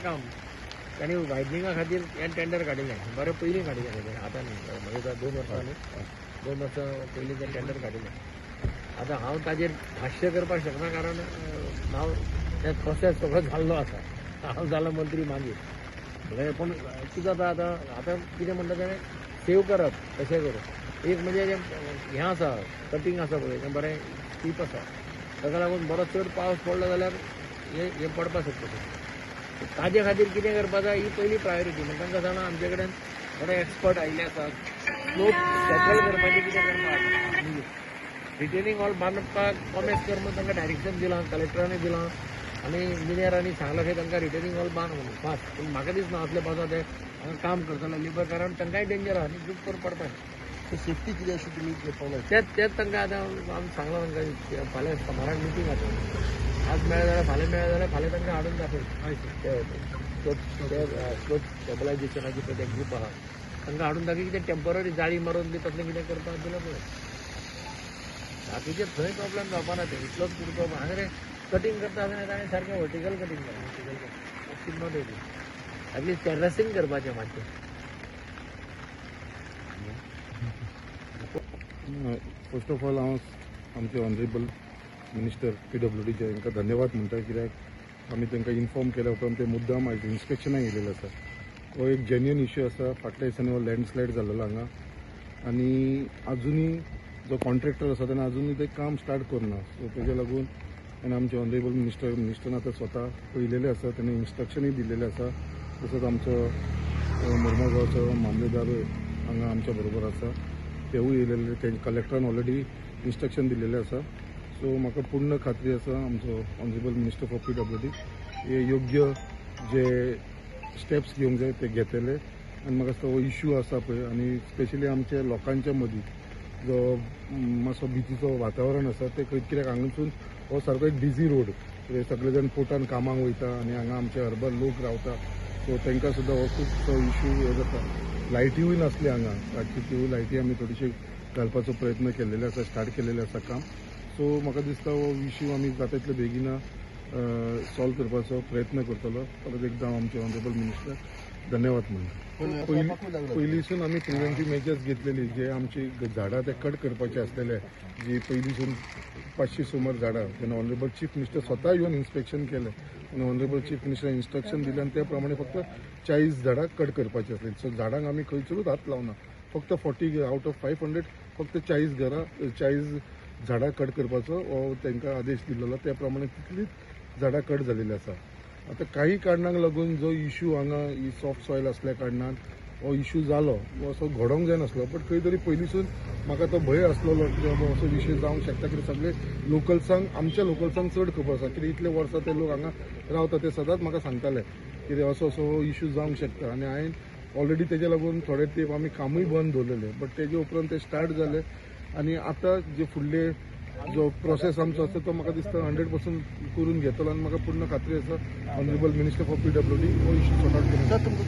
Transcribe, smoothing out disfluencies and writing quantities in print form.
काम. तांणी वायडनिंगा खातीर हें टेंडर काडिल्लें. बरें पयलीं काडिल्लें तें, आतां न्ही, म्हणजे 2 वर्सां न्ही, 2 वर्सां पयलीं तें टेंडर काडिल्लें. आतां हांव ताजेर भाश्य करपाक शकना, कारण हांव तें प्रोसेस सगळो जाल्लो आसा. हांव जालो मंत्री मागीर. म्हणल्यार पूण कितें जाता आतां, आतां कितें म्हणटा तें सेव करप कशें करून. एक म्हणजे जें हें आसा, कटींग आसा पळय, तें बरें स्टीप आसा. ताका लागून बरो चड पावस पडलो जाल्यार हें हें पडपाक शकता तें. ताजे खातीर कितें करपा जाय ही पयली प्रायोरिटी. म्हण तांकां जाणा, आमचे कडेन थोडे एक्सपर्ट आयिल्ले आसात. स्लोप सेटल करपाचें कितें करपाक, रिटेनिंग वॉल बांदपाक कॉमेस कर म्हूण तांकां डायरेक्शन दिलां, कलेक्टरांनी दिलां आनी इंजिनियरांनी सांगलां की तांकां रिटेनिंग वॉल बांद म्हणून फास्ट. पूण म्हाका दिसना असले पावसा ते हांगा काम करतले लेबर, कारण तांकांय डेंजर आहा न्ही, चूक करून पडपाक. सेफ्टी कितें अशी तुमी घेवपाक? तेच तेच तांकां आतां आमी सांगलां तांकां, फाल्यां सोमाराक मिटींग आसा. आज मेळ्ळें जाल्यार, फाल्यां मेळ्ळें जाल्यार फाल्यां तांकां हाडून दाखय. ते स्लोप स्टेबलायजेशनाचे पळय ते ग्रूप आहा, तांकां हाडून दाखय. कितें टेंपररी जाळी मारून बी तसलें कितें करपाक दिलां पळय. बाकीचे थंय प्रॉब्लेम जावपा ना. ते इतलोच कुडको हांगा रे कटींग करता आसतना ताणें सारकें वर्टिकल कटींग करप, not ready. At least terracing करपाचें मातशें. फर्स्ट ऑफ ऑल, हांव आमचे ऑनरेबल मिनिस्टर पीडब्ल्यूडीचे तांकां धन्यवाद म्हणटा, कित्याक आमी तांकां इन्फॉर्म केल्या उपरांत ते मुद्दाम आयज इन्स्पेक्शनाक येयलेले आसा. हो एक जेन्युन इश्यू आसा. फाटल्या दिसांनी हो लँडस्लायड जाल्लो हांगा आनी आजुनूय जो कॉन्ट्रॅक्टर आसा ताणें आजुनूय तें काम स्टार्ट करूना. सो तेज्या लागून आनी आमचे ऑनरेबल मिनिस्टरान आतां स्वता पळयलेलें आसा, ताणें इन्स्ट्रक्शनूय दिल्लेलें आसा. तसोच आमचो मुरमुगांवचो मामलेदारूय हांगा आमच्या बरोबर आसा, तेवूय येयलेले. ते कलेक्टरान ऑलरेडी इन्स्ट्रक्शन दिल्लेलें आसा. सो म्हाका पूर्ण खात्री आसा, आमचो honourable minister for PWD हे योग्य जे स्टेप्स घेवंक जाय ते घेतले. आनी म्हाका दिसता हो इश्यू आसा पळय आनी स्पेशली आमच्या लोकांच्या मदीं जो मातसो भितीचो वातावरण आसा ते खंय, कित्याक हांगासून हो सारको एक बिजी रोड, सगळे जाण पोर्टान कामाक वयता आनी हांगा आमचे हर्बल लोक रावता. सो तांकां सुद्दां हो खुबसो इश्यू हे जाता. लायटीवूय नासली हांगा रातची, त्योय लायटी आमी थोडीशी घालपाचो प्रयत्न केल्लेले आसा, स्टार्ट केलेले आसा काम. सो म्हाका दिसता हो इश्यू आमी जाता तितले बेगीन सॉल्व करपाचो प्रयत्न करतलो. परत एकदां आमचे ऑनरेबल मिनिस्टर धन्यवाद म्हणटा. पयलींसून आमी प्रिवेंटीव मेजर्स घेतलेली. जे आमची झाडां ते कट करपाचे आसलेले, जी पयलींसून 500 सुमार झाडां, तेन्ना ऑनरेबल चीफ मिनिस्टर स्वता येवन इन्स्पेक्शन केलें आनी ऑनरेबल चीफ मिनिस्टरान इन्स्ट्रक्शन दिलें आनी त्या प्रमाणे फक्त 40 झाडां कट करपाची आसली. सो झाडांक आमी खंयसरूच हात लावना. फक्त 40 आवट ऑफ 500, फक्त 40 घरां, 40 झाडां कट करपाचो हो तांकां आदेश दिल्लो. त्या प्रमाणे तितलीच झाडां कट जालेली आसा. आतां काही कारणांक लागून जो इशू हांगा ही सॉफ्ट सॉयल आसल्या कारणान हो इशू जालो. हो असो घडोवंक जायनासलो, बट खंय तरी पयलींसून म्हाका तो भंय आसलेलो की बाबा असो विशय जावंक शकता, कित्याक सगळे लोकल्सांक, आमच्या लोकल्सांक चड खबर आसा, कित्याक इतले वर्सां ते लोक हांगा रावता. ते सदांच म्हाका सांगताले कितें असो असो इशू जावंक शकता आनी हांवें ऑलरेडी तेज्या लागून थोडे तेंप आमी कामूय बंद दवरलेलें, बट तेजे उपरांत ते स्टार्ट जाले. आनी आतां जे फुडले जो प्रोसेस आमचो आसा तो म्हाका दिसता 100% करून घेतलो आनी म्हाका पूर्ण खात्री आसा, honourable minister for PWD हो इशू सॉर्ट आउट करून सर, तुमकां